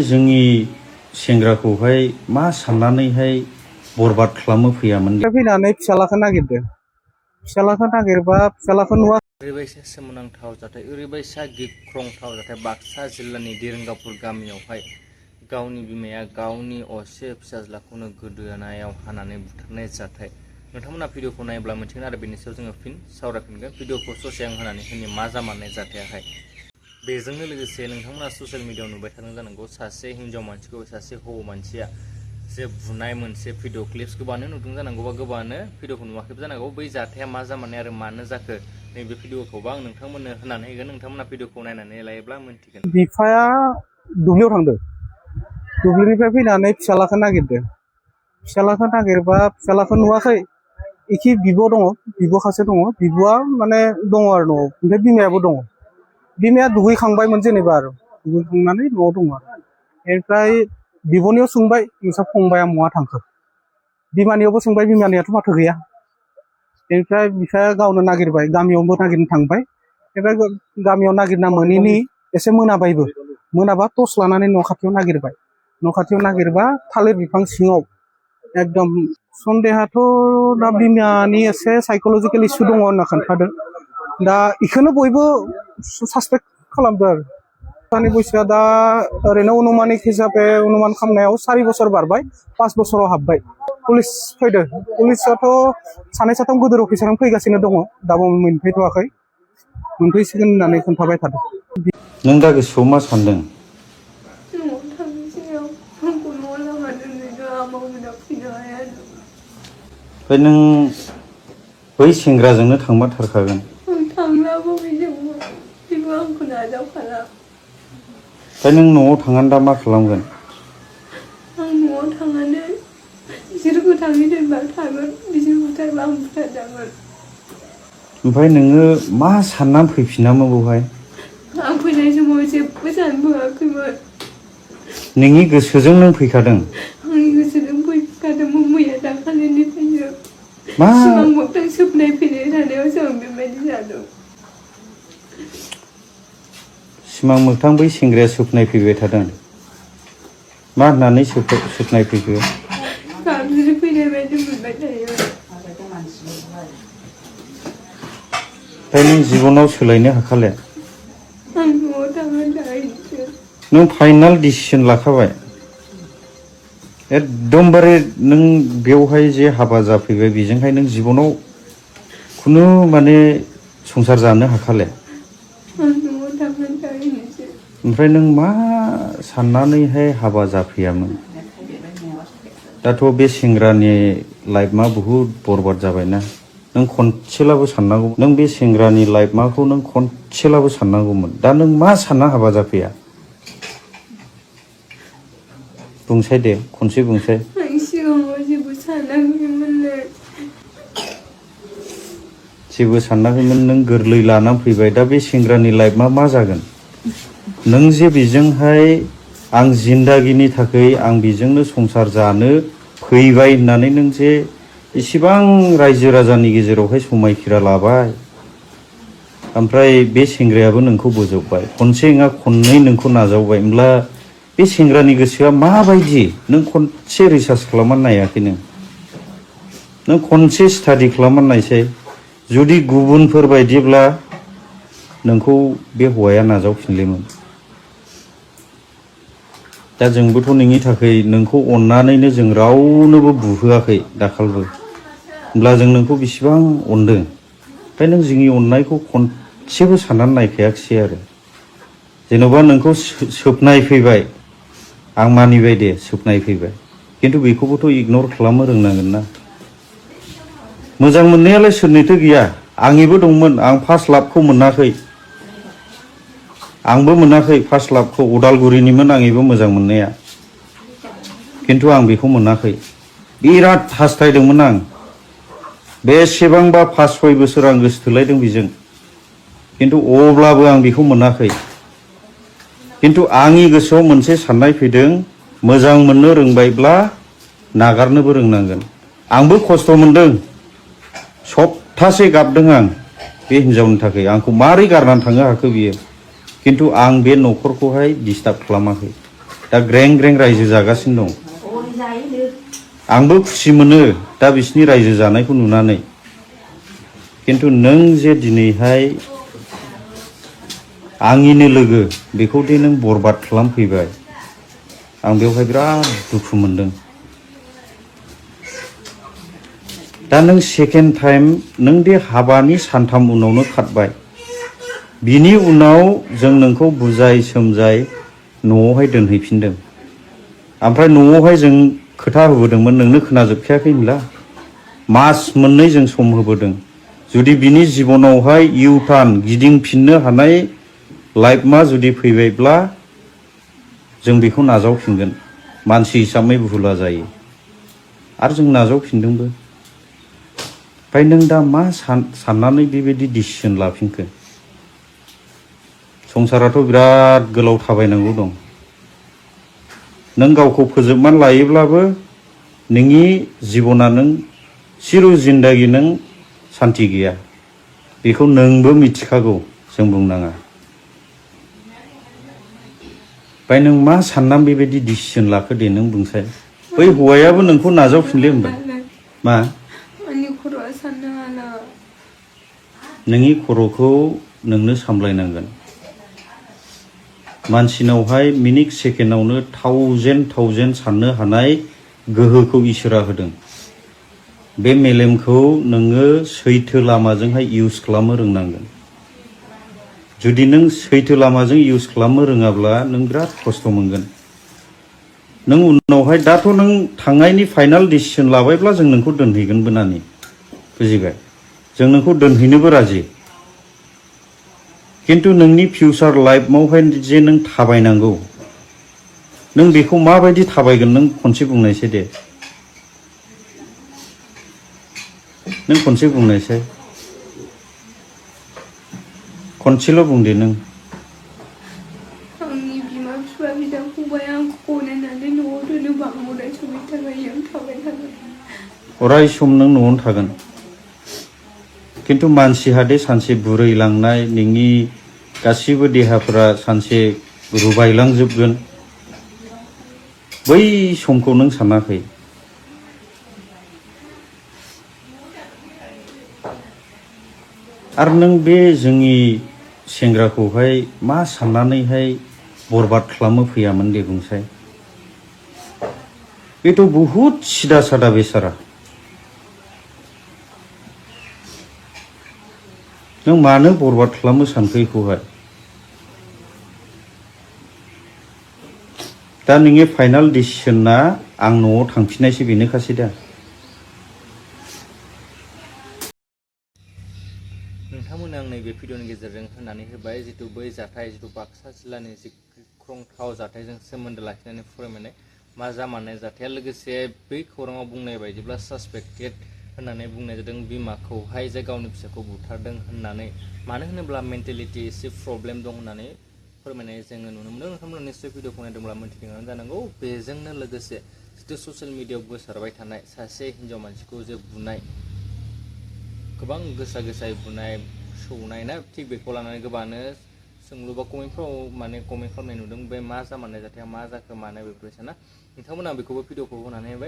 जोंनि सेंग्राखौहाय मा साननानैहाय बरबाद खालामनो फैयामोन फैनानै फिसालाखौ नागिरदों फिसालाखौ नागिरबा फिसालाखौ नुवा ओरैबायसा सोमोनांथाव जाथाय ओरैबायसा गिख्रंथाव जाथाय बाक्सा जिल्लानि दिरंगापुर गामियावहाय गावनि बिमाया गावनि असे फिसाज्लाखौनो गोदोनायाव हानानै बुथारनाय जाथाय नोंथांमोना भिडिअखौ नायब्ला मोनथिगोन आरो बेनि सायाव जोङो फिन सावरायफिनगोन भिडिअखौ ससे आं होनानै होनि मा जामारनाय जाथायाहाय बेजोंनो लोगोसे नोंथांमोना ससियेल मिडियाआव नुबाय थादों जानांगौ सासे हिन्जाव मानसिखौ सासे हौवा मानसिया जे बुनाय मोनसे भिडिअ क्लिप्स गोबांनो नुदों जानांगौ बा गोबांनो भिडिअखौ नुवाखैबो जानांगौ बै जाथाया मा जामारनाय आरो मानो जाखो नैबे भिडिअखौबो आं नोंथांमोननो होनानै होगोन नोंथांमोना भिडिअखौ नायनानै लायोब्ला मोनथिगोन बिफाया दुब्लियाव थांदों दुब्लिनिफ्राय फैनानै फिसालाखौ नागिरदों फिसालाखौ नागिरबा फिसालाखौ नुवाखै इखि बिब' दङ बिब' सासे दङ बिब'आ माने दङ आरो न'आव ओमफ्राय बिमायाबो दङ बिमाया दुगैखांबायमोन जेनेबा आरो दुगैखांनानै न'आव दङ आरो ओमफ्राय बिब'नियाव सोंबाय नोंस्रा फंबाया महा थांखो बिमानियावबो सोंबाय बिमानियाथ' माथो गैया ओमफ्राय बिफाया गावनो नागिरबाय गामियावबो नागिरनो थांबाय ओमफ्राय गामियाव नागिरना मोनैनि एसे मोनाबायबो मोनाबा टर्च लानानै न' खाथियाव नागिरबाय न' खाथियाव नागिरबा थालिर बिफां सिङाव एकदम सन्देहाथ' दा बिमानि एसे साइक'लजिकेल इसु दङ होनना खोन्थादों दा इखौनो बयबो सासपेक्ट खालामदों आरो दानि बैसोआ दा ओरैनो अनुमानिक हिसाबै अनुमान खालामनायाव 4 बोसोर बारबाय 5 बोसोराव हाबबाय पुलिस फैदों पुलिसाथ' सानै साथाम गोदोर अफिसारानो फैगासिनो दङ दाबो मोनफैथ'वाखै मोनफैसिगोन होननानै खोन्थाबाय थादों नों दा गोसोआव मा सानदों ओमफ्राय नों बै सेंग्राजोंनो थांबा थारखागोन ओमफ्राय नों न'आव थांनानै दा मा खालामगोन आं न'आव थांनानै बिसोरखौ थांनो दोनबा थागोन बिसोर बुथारबा आं बुथारजागोन ओमफ्राय नोङो मा साननानै फैफिनामोन बेवहाय आं फैनाय समाव जेबो सानबोआखैमोन नोंनि गोसोजों नों फैखादों आंनि गोसोजों फैखादोंमोन मैया दाखालिनिफ्रायनो मा सिमां मोगथां सोबनाय फैनाय थानायावसो आं बेबायदि जादों सिमां मोगथां बै सेंग्राया सोफनाय फैबाय थादों मा होननानै सोफनाय फैखो गाबज्रि फैनाय बायदि मोनबाय थायो ओमफ्राय नों जिबनाव सोलायनो हाखाले आं न'आव थांनानै थाहैनोसै नों फाइनाल डिसिसन लाखाबाय एकदमबारे नों बेवहाय जे हाबा जाफैबाय बेजोंहाय नों जिबनाव खुनु माने संसार जानो हाखाले ओमफ्राय नों मा साननानैहाय हाबा जाफैयामोन दाथ' बे सेंग्रानि लाइफआ बहुद बरबाद जाबायना नों खनसेलाबो साननांगौ नों बे सेंग्रानि लाइफखौ नों खनसेलाबो साननांगौमोन दा नों मा सानना हाबा जाफैया बुंसाय दे खनसे बुंसाय आं सिगाङाव जेबो सानाखैमोनलै जेबो सानाखैमोन नों गोरलै लानानै फैबाय दा बे सेंग्रानि लाइफआ मा जागोन नों जे बेजोंहाय आं जिन्दागिनि थाखाय आं बेजोंनो संसार जानो फैबाय होननानै नों जे इसिबां रायजो राजानि गेजेरावहाय समायखिरा लाबाय ओमफ्राय बे सेंग्रायाबो नोंखौ बोजबबाय खनसे नङा खननै नोंखौ नाजावबाय होमब्ला बे सेंग्रानि गोसोआ माबायदि नों खनसे रिसार्च खालामनानै नायाखै नों खनसे स्टाडि खालामनानै नायसै जुदि गुबुनफोर बायदिब्ला नोंखौ बे हौवाया नाजावफिनलेमोन दा जोंबोथ' नोंनि थाखाय नोंखौ अननानैनो जों रावनोबो बुहोआखै दाखालबो होमब्ला जों नोंखौ बेसेबां अनदों ओमफ्राय नों जोंनि अननायखौ खनसेबो साननानै नायखायाखिसै आरो जेन'बा नोंखौ सोबनाय फैबाय आं मानिबाय दे सोबनाय फैबाय खिन्थु बेखौबोथ' इगनर खालामनो रोंनांगोन ना मोजां मोननायालाय सोरनिथो गैया आंनिबो दंमोन आं फार्स्ट लाभखौ मोनाखै आंबो मोनाखै फार्स्ट लाभखौ उदालगुरिनिमोन आंनिबो मोजां मोननाया खिन्थु आं बेखौ मोनाखै बिराद हास्थायदोंमोन आं बेसेबांबा 5-6 बोसोर आं गोसो थोलायदों बेजों खिन्थु अब्लाबो आं बेखौ मोनाखै खिन्थु आंनि गोसोआव मोनसे साननाय फैदों मोजां मोननो रोंबायब्ला नागारनोबो रोंनांगोन आंबो खस्थ' मोनदों सप्तासे गाबदों आं बे हिनजावनि थाखाय आंखौ मारै गारनानै थांनो हाखो बियो खिन्थु आं बे न'खरखौहाय डिस्टार्ब खालामाखै दा ग्रें ग्रें रायजो जागासिनो दं आंबो खुसि मोनो दा बिसिनि रायजो जानायखौ नुनानै खिन्थु नों जे दिनैहाय आंनिनो लोगो बेखौ दे नों बरबाद खालामफैबाय आं बेवहाय बिराद दुखु मोनदों दा नों सेकेन्ड टाइम नों दे हाबानि सानथाम उनावनो खारबाय बिनि उनाव जों नोंखौ बुजाय सोमजाय न'आवहाय दोनहैफिनदों ओमफ्राय न'आवहाय जों खोथा होबोदोंमोन नोंनो खोनाजोबखायाखै होनब्ला मास मोननै जों सम होबोदों जुदि बिनि जिबनावहाय इउ टार्न गिदिंफिननो हानाय लाइफआ जुदि फैबायब्ला जों बेखौ नाजावफिनगोन मानसि हिसाबै भुला जायो आरो जों नाजावफिनदोंबो ओमफ्राय नों दा मा साननानै बेबायदि डिसिसन लाफिनखो संसाराथ' बिराद गोलाव थाबायनांगौ दं नों गावखौ फोजोबनानै लायोब्लाबो नोंनि जिबना नों सिरु जिन्दागि नों सान्ति गैया बेखौ नोंबो मिथिखागौ जों बुंनाङा ओमफ्राय नों मा साननानै बेबायदि डिसिसन लाखो दे नों बुंसाय बै हौवायाबो नोंखौ नाजावफिनले होनबाय मा आंनि खर'आ साननो हाला नोंनि खर'खौ नोंनो सामलायनांगोन मानसिनावहाय मिनिट सेकेन्डआवनो थावजेन साननो हानाय गोहोखौ इसोरा होदों बे मेलेमखौ नोङो सैथो लामाजोंहाय इउज खालामनो रोंनांगोन जुदि नों सैथो लामाजों इउज खालामनो रोङाब्ला नों बिराद खस्थ' मोनगोन नों उनावहाय दाथ' नों थांनायनि फाइनाल डिसिसन लाबायब्ला जों नोंखौ दोनहैगोनबो नानि बुजिबाय जों नोंखौ दोनहैनोबो राजि खिन्थु नोंनि फिउचार लाइफआवहाय जे नों थाबायनांगौ नों बेखौ माबायदि थाबायगोन नों खनसे बुंनायसै दे नों खनसे बुंनायसै खनसेल' बुंदे नों आंनि बिमा बिफा बिदा फंबाय आंखौ गनायनानै न'आव दोनोबा आं अराय समनि थाखाय आं थाबाय थागोन अराय सम नों न'आवनो थागोन खिन्थु मानसिहा दे सानसे बुरैलांनाय नोंनि गासिबो देहाफोरा सानसे रुबायलांजोबगोन बै समखौ नों सानाखै आरो नों बे जोंनि सेंग्राखौहाय मा साननानैहाय बरबाद खालामनो फैयामोन दे बुंसाय बेथ' बहुद सिदा सादा बेसारा नों मानो बरबाद खालामनो सानखो बेखौहाय दा नोंनि फाइनाल डिसिसना आं न'आव थांफिननायसो बेनोखासै दा नोंथांमोननो आं नैबे भिडिअनि गेजेरजों होनानै होबाय जितु बै जाथाय जितु बाक्सा जिल्लानि जि गिख्रंथाव जाथायजों सोमोन्दो लाखिनानै फोरमायनाय मा जामारनाय जाथाया लोगोसे बै खौराङाव बुंनाय बायदिब्ला सासपेक्टेड होननानै बुंनाय जादों बिमाखौहाय जे गावनि फिसाखौ बुथारदों होननानै मानो होनोब्ला मेन्टेलिटि एसे प्रब्लेम दं होननानै फोरमायनाय जोङो नुनो मोनदों नोंथांमोना निश्चय भिडिअखौ नायदोंब्ला मिन्थिदोंआनो जानांगौ बेजोंनो लोगोसे जितु ससियेल मिडियायाव गोसारबाय थानाय सासे हिन्जाव मानसिखौ जे बुनाय गोबां गोसायै बुनाय सौनाय ना थिग बेखौ लानानै गोबाङानो सोंलु बा कमेन्टफ्राव माने कमेन्ट खालामनाय नुदों बे मा जामारनाय जाथाया मा जाखो मानो बेफोरबायसा ना नोंथांमोना बेखौबो भिडिअखौ होनानै होबाय